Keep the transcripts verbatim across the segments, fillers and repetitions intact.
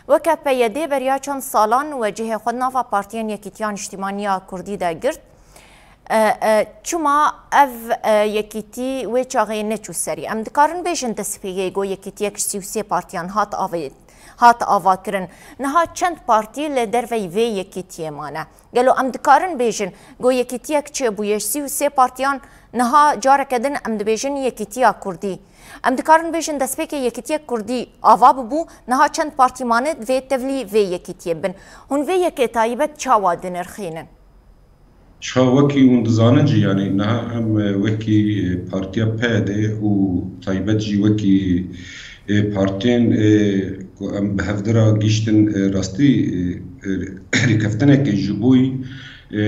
Weke P Y D beriya çend salan wecihê xwe di nava partiyên Yekîtiya Niştimanî ya Kurdî de girt. E, e, çima ev, e, yekîtî wê çaxê neçû serî? Em dikarin bêjin destpêkê ku yekîtiyek ji sî û sê partiyan hat avê-, hat avakirin. Niha çend partî li derveyî vê yekîtiyê mane? Gelo em dikarin bêjin ku yekîtiyek çêbûye ji sî û sê partiyan, niha careke din em dibêjin Yekîtiya Kurdî? Em dikarin bêjin destpêkê Yekîtiyek Kurdî ava bibû, niha çend partî mane vê tevlî vê yekîtiyê bin. Hûn vê yekê taybet çawa dinirxînin? Çawa wekî hûn dizanin jî, yanî niha em, e, wekî, e, partiya P Y D û taybet jî wekî, e, partiyên, e, ku em bi hevdira gihîştin, e, rastî, e, e, rêkeftinekê ji bo, e,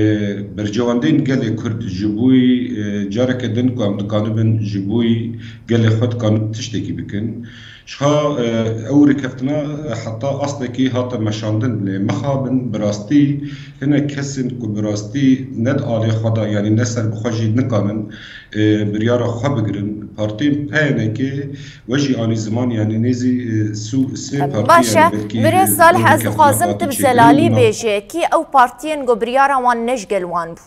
berjewendên gelê Kurd, ji bo, e, careke din ku em dikanibin ji bo gelê xwe dikanibin tiştekî bikin. Ji ha, e, ew rêkeftina, e, heta astekî hate meşandin, lê mixabin bi rastî hinek kesên ku bi rastî ne di alê xwe de, yanî ne ser bi xwe jî nikanin, e, biryara xwe bigirin. Partiyên P Y N'ê we jî anî ziman, yanî nêzî, e, sî û sê partî, Baş e, yanî belkî, birêz e, Salih, dû ez dixwazim tu bi zelalî bêjî, kî ew partiyên ku biryara wan ne ji gel wan bû?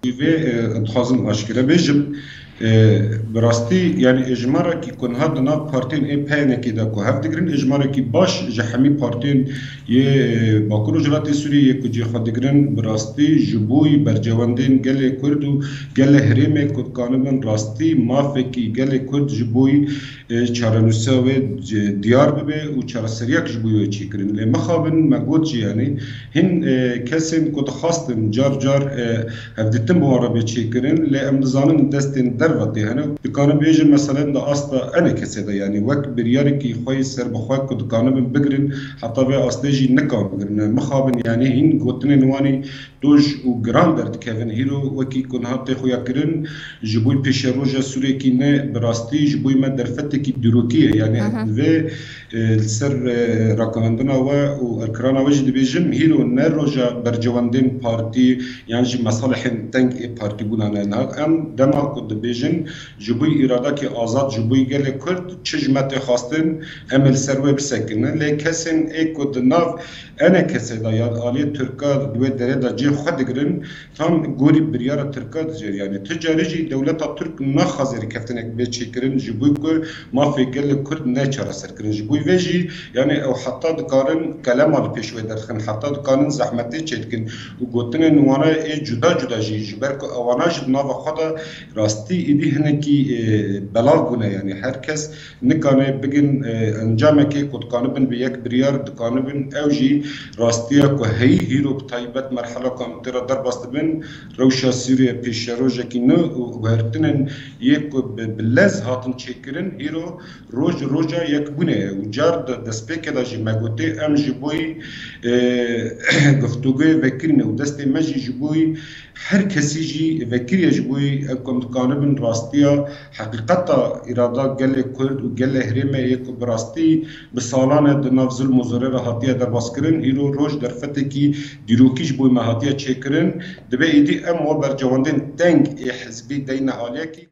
Vê, e, dixwazim aşkere bêjim. E, bi rastî, yanî êjmarekî ku niha di nav partiyên ê P Y N'ê de ku hev digirin, êjmarekî baş ji hemî partiyên yê, e, Bakur Rojhilatê Sûriyê yê ku cihê xwe digirin, bi rastî ji bo berjewendên gelê Kurd û gelê herêmê ku dikanibin rastî mafekî gelê Kurd ji bo e, çarenûsa wê, e, diyar bibe û çareseriyek ji bo wê çêkirin. Lê mixabin me got jî, yanî hin, e, kesên ku dixwastin car car, e, hevdîtin bi wan re bê çêkirin, lê em dizanin destên derve tê hene. Dikarin bêjin, meselen di asta enê kesê de, yanî wek biryarekî xwe yê serbixwe ku dikanibin bigirin, heta vê astê jî nikan bigirin. Mixabin, yanî hin gotinên wanî doj û giran derdikevin. Hîro wekî ku niha tê xuyakirin, ji bo pêşeroja Sûriyekî ne, bi rastî ji bo me derfetekî dîrokî ye. Yanî Hı hı. divê, e, li ser, e, ragihandina we û erkirana we jî dibêjim, hîro ne roja berjewendên partî yan jî mesalihên teng ê partîbûna ne. Niha em dema ku dibêjin, ji bo îradekî azad, ji bo gelê Kurd çi ji me tê xwestin, em ê li ser wê bisekinin. Lê kesên ê ku di nav enê kesê de ya aliyê Tirka di wê derê de cihê xwe digirin, tam gorî biryara Tirka dicêr. Yanî tu carî jî dewleta Tirk naxwaze rêkeftinek bê çêkirin, ji bo ku mafê gelê Kurd ne çareserkirin. Ji bo vê jî, yanî ew heta dikarin kelema li pêş wê derxin, heta dikarin zehmetê çêdikin û gotinên wana ê cuda cuda jî, ji ber ku ewana jî di nava xwe de rastî êdî hinekî, e, belav bûne. Yanî her kes nikane bigin, e, encamekê ku dikanibin bi yek biryar dikanibin, ew jî rastiya ku heyî hîro bi taybet merhela ku em tê re derbas dibin, rewşa Sûriye pêşerojekî nû û guhertinên yê ku bi, bi lez hatin çêkirin, hîro roj roja yekbûnê ye. Û car di destpêkê de jî me gotê, em ji bo, e, guftûgoyê vekirin û destê me jî ji bo her kesî jî vekirî ye ji bo ew ku em dikanibin rastiya, heqîqeta îrada gelê Kurd û gelê herêmê yê ku bi rastî bi salan e di nav zulm û zorê re hatiye derbaskirin, îro roj derfetekî dîrokî ji bo me hatiye çêkirin. Dibe êdî em wa bercewendên teng ê hizbî deyne aliyekî.